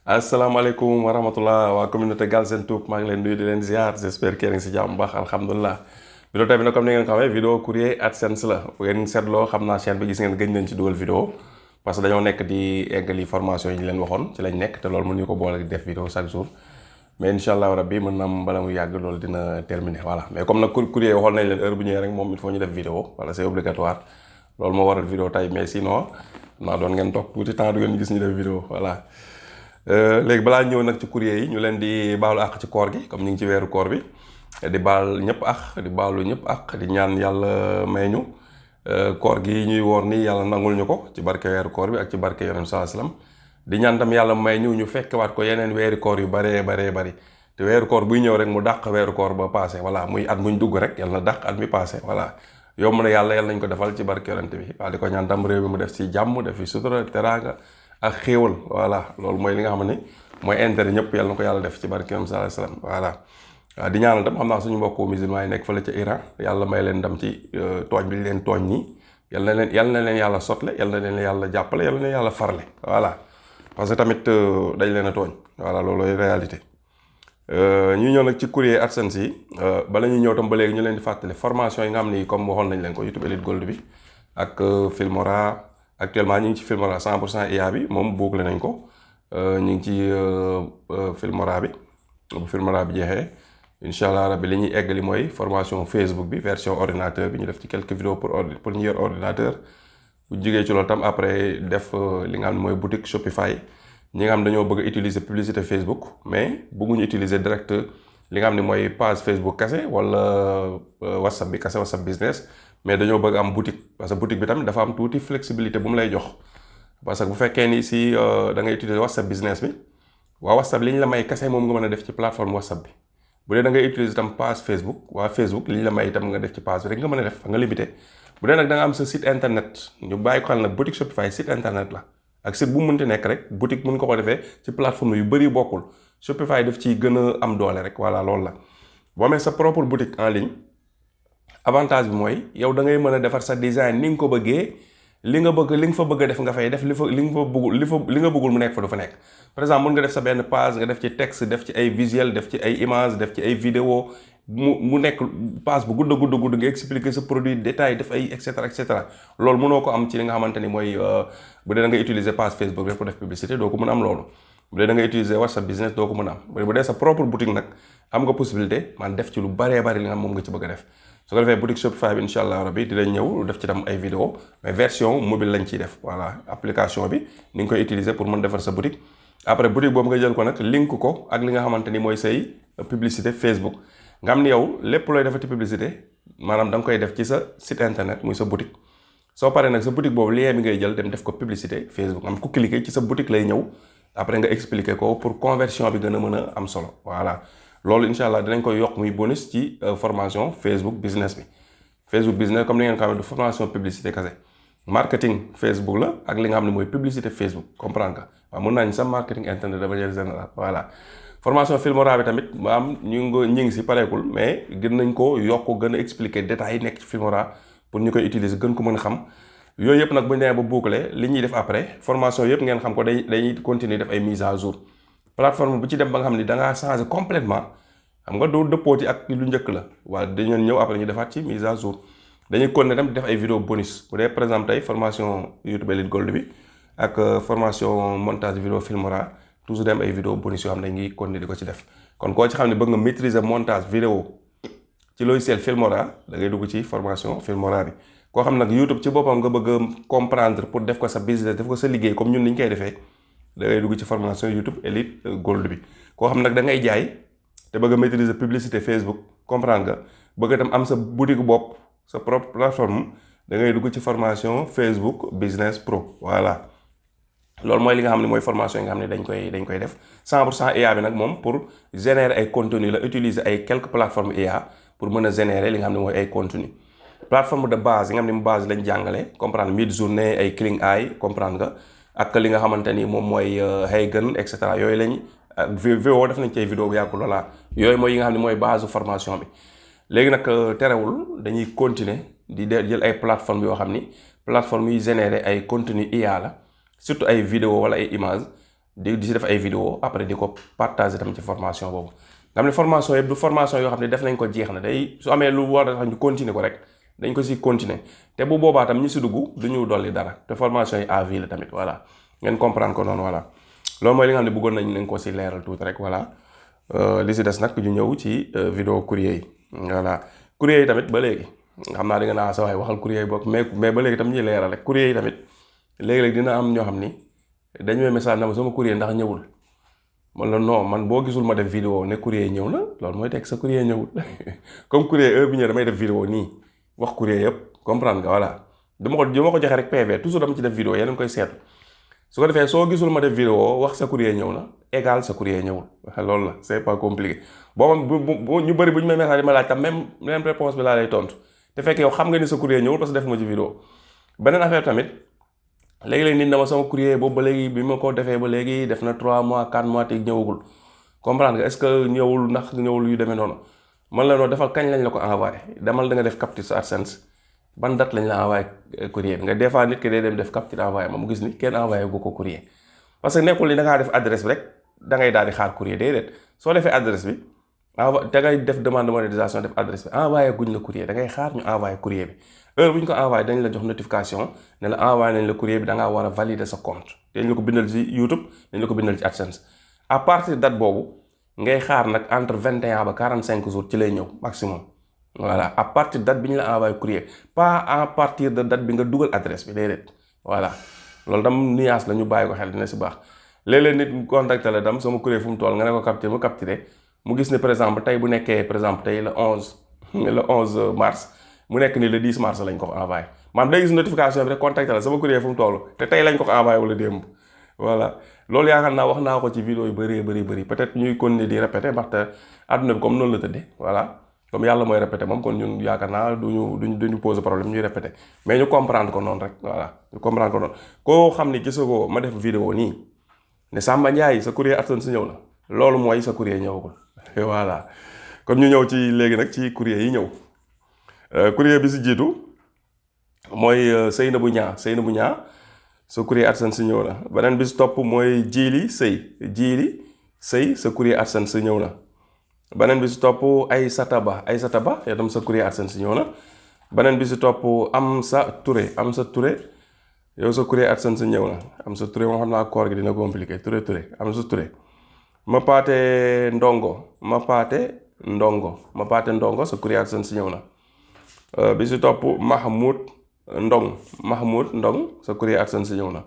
asalaamaaleykum wa rahmatullah waa communauté Galsen Tube maa ngi leen nuyu di leen ziar j'espère que yéen a ngi si jàmm bu baax alhamdulilah. vidéo tey bi nag comme ni ngeen ko xamee vidéo courrier AdSense la bu ngeen seetloo xam naa chaîne bi gis ngeen gëj nañ ci dugal vidéo parce que dañoo nekk di eggali formation yi ñu leen waxoon ci lañ nekk te loolu mënuñu ko boole di def vidéo chaque jour mais incha allah rabbi mën na am bala mu yàgg loolu dina terminer voilà mais comme nag courrier waxoon nañ leen heure bu ñëwee rek moom il faut ñu def vidéo voilà c'est obligatoire loolu moo waral vidéo tey mais sinon naa doon ngeen toog tuuti temps du ngeen gis ñu def vidéo voilà. léegi balaa ñëw nag ci courrier yi ñu leen di baalu àq ci koor gi comme ñu ngi ci weeru koor bi di baal ñëpp àq di baalu ñëpp àq di ñaan yàlla may ñu koor gi ñuy woor ni yàlla nangul ñu ko ci barke weeru koor bi ak ci barke yonent sallallahu alayhi wasallam di ñaan tam yàlla may ñu fekkewaat ko yeneen weeri koor yu baree bari te weeru koor buy ñëw rek mu dàq weeru koor ba passé voilà muy at muñ dugg rek yàlla na dàq at mi passé voilà yomb na yàlla nañ ko defal ci barke yonent bi waaw di ko ñaan tam réew mi mu def ci jàmm def ci sutura teraanga ak xéewal voilà loolu mooy li nga xam ne mooy intérêt ñëpp yàlla na ko yàlla def ci barke sallallahu alayhi wasallam voilà waaw di ñaanal tam xam naa suñu mbokku musulman yi nekk fële ca Iran yàlla may leen ndam ci tooñ bi leen tooñ ñi yàlla na leen yàlla sotle yàlla na leen yàlla jàppale yàlla na leen yàlla farle voilà parce que tamit dañ leen a tooñ voilà loolooy réalité ñu ñëw nag ci courrier AdSense yi bala ñuy ñëw tam ba léegi ñu leen di fàttali formation yi nga xam ni comme waxoon nañ leen ko YouTube Elite Gold bi ak Filmora actuellement ñu ngi ci Filmora 100% IA bi moom bouclé nañ ko ñu ngi ci Filmora bi bu Filmora bi jeexee incha allah rabbi li ñuy eggali mooy formation Facebook bi version ordinateur bi ñu def ci quelques vidéos pour ñu yor ordinateur bu jigee ci loolu tam après def li nga xam ne mooy boutique Shopify ñi nga xam dañoo bëgg a utiliser publicité Facebook mais bëgguñu utiliser direct li nga xam ne mooy page Facebook kese wala WhatsApp bi kese WhatsApp business mais dañoo bëgg am boutique parce que boutique bi tamit dafa am tuuti flexibilité bu mu lay jox parce que bu fekkee ni si da ngay utiliser WhatsApp business bi waa WhatsApp li ñu la may kese moom nga mën a def ci plateforme WhatsApp bi bu dee da ngay utiliser tam page Facebook waa Facebook li ñu la may itam nga def ci page bi rek nga mën a def nga limité bu dee nag da nga am sa site internet ñu bàyyi ko xel nag boutique Shopify site internet la ak site bu mu mënti nekk rek boutique mun ko defee ci plateforme yu bëri bokkul Shopify daf ciy gën a am doole rek voilà loolu la boo amee sa propre boutique en ligne avantage bi mooy yow da ngay mën a defar sa design ni nga ko bëggee li nga fa bëgg a def nga fay def li nga bëggul mu nekk fa du fa nekk par exemple mën nga def sa benn page nga def ci texte def ci ay visuel def ci ay image def ci ay vidéo mu nekk page bu gudd nga expliquer sa produit détail def ay et cetera loolu mënoo ko am ci li nga xamante ni mooy bu dee da nga utiliser page Facebook rek pour def publicité doo ko mën a am loolu bu dee da nga utiliser WhatsApp business doo ko mën a am bu dee sa propre boutique nag am nga possibilité man def ci lu bari li nga xam moom nga ci bëgg a def su ko defee boutique Shopify bi incha allah rabbi dinañ ñëw def ci tam ay vidéo mais version mobile lañ ciy def voilà application bi ni nga koy utiliser pour mën defar sa boutique après boutique boobu nga jël ko nag link ko ak li nga xamante ni mooy say publicité Facebook nga xam ni yow lépp looy defati publicité maanaam da nga koy def ci sa site internet muy sa boutique soo paree nag sa boutique boobu lien bi ngay jël dem def ko publicité Facebook am ku cliquer ci sa boutique lay ñëw après nga expliquer ko pour conversion bi gën a mën a am solo voilà loolu incha allah dinañ koy yokk muy bonus ci formation Facebook business bi Facebook business comme ni ngeen ko xamee du formation publicité kese marketing Facebook la ak li nga xam ne mooy publicité Facebook comprendre nga waaw mën nañ sa marketing internet de manière générale voilà formation Filmora bi tamit maam ñu ngi si pareekul mais gën nañ ko yokk gën a expliquer détails yi nekk ci Filmora pour ñu koy utiliser gën ko mën a xam yooyu yëpp nag bu ñu demee ba boucler li ñuy def après formation yëpp ngeen xam ko dañuy continuer def ay mise à jour plateforme bu ci dem ba nga xam ni da ngaa changer complètement xam nga doo dëppooti ak lu njëkk la waaye dañu ñëw après ñu defaat ci mise à jour dañuy continuer tam di def ay vidéo bonus bu dee par exemple tey formation YouTube Elite Gold bi ak formation montage vidéo Filmora toujours dem ay vidéo bonus yoo xam ne dañuy continuer di ko ci def kon koo ci xam ne bëgg nga maîtriser montage vidéo ci logiciel Filmora da ngay dugg ci formation Filmora bi koo xam nag YouTube ci boppam nga bëgg a comprendre pour def ko sa business def ko sa liggéey comme ñun ni ñu koy defee da ngay dugg ci formation YouTube Elite Gold bi koo xam nag da ngay jaay te bëgg a maîtriser publicité Facebook comprendre nga bëgg itam am sa boutique bopp sa propre plateforme da ngay dugg ci formation Facebook Business Pro voilà loolu mooy li nga xam ne mooy formation yi nga xam ne dañ koy def 100% IA bi nag moom pour générer ay contenu la utiliser ay quelques plateformes IA pour mën a générer li nga xam ne mooy ay contenu plateforme de base yi nga xam ne mu base lañ jàngale comprendre Midjourney ay Kling Eye comprendre nga ak li nga xamante ni moom mooy Heygen et cetera yooyu lañ VO def nañ ci ay vidéo bu yàggul voilà yooyu mooy yi nga xam ne mooy base formation bi léegi nag terewul dañuy continuer di jël ay plateformes yoo xam ni plateforme yi générer ay contenu IA la surtout ay vidéo wala ay image di si def ay vidéo après di ko partager tamit ci formation boobu nga xam ne formation yëpp du formation yoo xam ne def nañ ko jeex na day su amee lu war a tax ñu continuer ko rek dañ ko si continuer te bu boobaa tam ñi si dugg du ñu dolli dara te formation yi à vie la tamit voilà ngeen comprendre ko noonu voilà loolu mooy li nga xam ne bëggoon nañ ko si leeral tuuti rek voilà li si des nag ñu ñëw ci vidéo courrier yi voilà courrier yi tamit ba léegi xam naa da nga naa sa waay waxal courrier yi bokk mais ba léegi tam ñuy leeral rek courrier yi tamit léegi-léegi dina am ñoo xam ni dañu may message na ma sama courrier ndax ñëwul man la non man boo gisul ma def vidéo ne courrier ñëw na loolu mooy teg sa courrier ñëwul comme courrier heure bi ñëw damay def vidéo nii wax courrier yëpp comprendre nga voilà dama ko joxe rek PV toujours dama ci def vidéo yéen a ngi koy seetlu su ko defee soo gisul ma def vidéo wax sa courrier ñëw na égal sa courrier ñëwul loolu la c'est pas compliqué boobu ñu bëri bu ñu may message di ma laaj tam même réponse bi laa lay tontu te fekk yow xam nga ni sa courrier ñëwul parce que def ma ci vidéo beneen affaire tamit léegi-léegi nit dama sama courrier boobu ba léegi bi ma ko defee ba léegi def na 3 mois 4 mois te ñëwagul comprendre nga est-ce que ñëwul ndax ñëwul yu demee noonu man la noo defal kañ lañ la ko envoyé demal da nga def capture sa AdSense ban date lañ la envoyé courrier bi nga des fois nit ki day dem def capture envoyé ma mu gis ni kenn envoyé gu ko courrier parce que nekkul ni da ngaa def adresse bi rek da ngay daal di xaar courrier déedéet soo defee adresse bi da ngay def demande de monétisation def adresse bi envoyé guñ la courrier da ngay xaar ñu envoyé courrier bi heure bu ñu ko envoyé dañ la jox notification ne la envoyé nañ la courrier bi da ngaa war a valider sa compte dañ la ko bindal ci YouTube dañ la ko bindal ci AdSense à partir date boobu ngay xaar nag entre 21 ba 45 jours ci lay ñëw maximum voilà à partir date bi ñu la envoyé courrier pas à partir de date bi nga dugal adresse bi déedéet voilà loolu tam nuance la ñu bàyyi ko xel dina si baax léeg-léeg nit contacté la dam sama courrier fu mu toll nga ne ko capturé mu capturé mu gis ne par exemple tey bu nekkee par exemple tey le 11 mars mu nekk ni le 10 mars lañ ko envoyé maanaam day gis notification bi rek contacté la sama courrier fu mu toll te tey lañ ko envoyé wala démb voilà loolu yaakaar naa wax naa ko ci vidéo yu bëri peut-être ñuy continuer di répéter ndaxte àdduna bi comme noonu la tëddee voilà comme yàlla mooy répéter moom kon ñun yaakaar naa duñu poser problème ñuy répéter mais ñu comprendre ko noonu rek voilà ñu comprendre ko noonu koo xam ni gisagoo ma def vidéo nii ne Samba Ndiaye sa courrier AdSense ñëw na loolu mooy sa courrier ñëwagul voilà kon ñu ñëw ci léegi nag ci courrier yi ñëw courrier bi si jiitu mooy Seynabou Niang sa courrier AdSense ñëw na beneen bi si topp mooy Djily Sey sa courrier AdSense ñëw na beneen bi si topp Aïssata Ba yow tam sa courrier AdSense ñëw na beneen bi si topp Amsa Touré yow sa courrier AdSense ñëw na Amsa Touré moom xam naa koor gi dina compliqué Amsa Touré Mapaté Ndongo sa courrier AdSense ñëw na bi si topp Mahmoud Ndong sa courrier AdSense ñëw na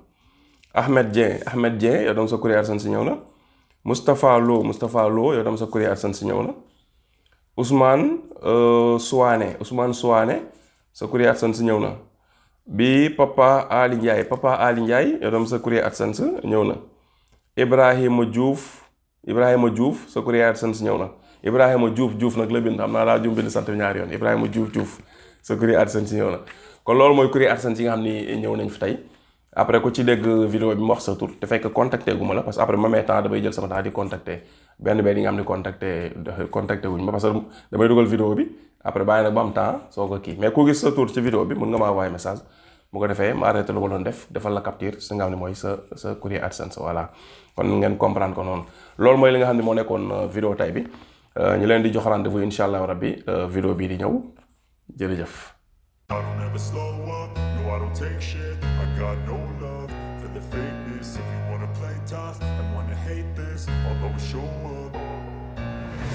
Ahmed Dieng yow tam sa courrier AdSense ñëw na Moustapha Lo yow tam sa courrier AdSense ñëw na Ousmane Souane sa courrier AdSense ñëw na bi Papa Ali Ndiaye yow tam sa courrier AdSense ñëw na Ibrahima Diouf sa courrier AdSense ñëw na Ibrahima Diouf nag la bind xam naa daa jum bind sant ñaari yoon Ibrahima Diouf sa courrier AdSense ñëw na kon loolu mooy courrier AdSense yi nga xam ni ñëw nañ fi tey après ku ci dégg vidéo bi mu wax sa tur te fekk contacté gu ma la parce que après ma may temps damay jël sama temps di contacté benn yi nga xam ne contacté wuñ ma parce que damay dugal vidéo bi après bàyyi nag ba am temps soo ko kii mais ku gis sa tur ci vidéo bi mun nga ma envoyer message bu ko defee ma arrêté lu ma doon def defal la capture si nga xam ne mooy sa courrier AdSense voilà kon ngeen comprendre ko noonu loolu mooy li nga xam ne moo nekkoon vidéo tay bi ñu leen di jox rendez-vous incha allah rabbi vidéo bii di ñëw jërëjëf. I don't ever slow up, no I don't take shit. I got no love for the fakeness. If you wanna play tough and wanna hate this, I'll always show up.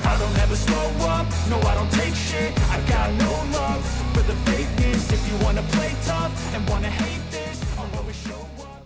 I don't ever slow up, no I don't take shit. I got no love for the fakeness. If you wanna play tough and wanna hate this, I'll always show up.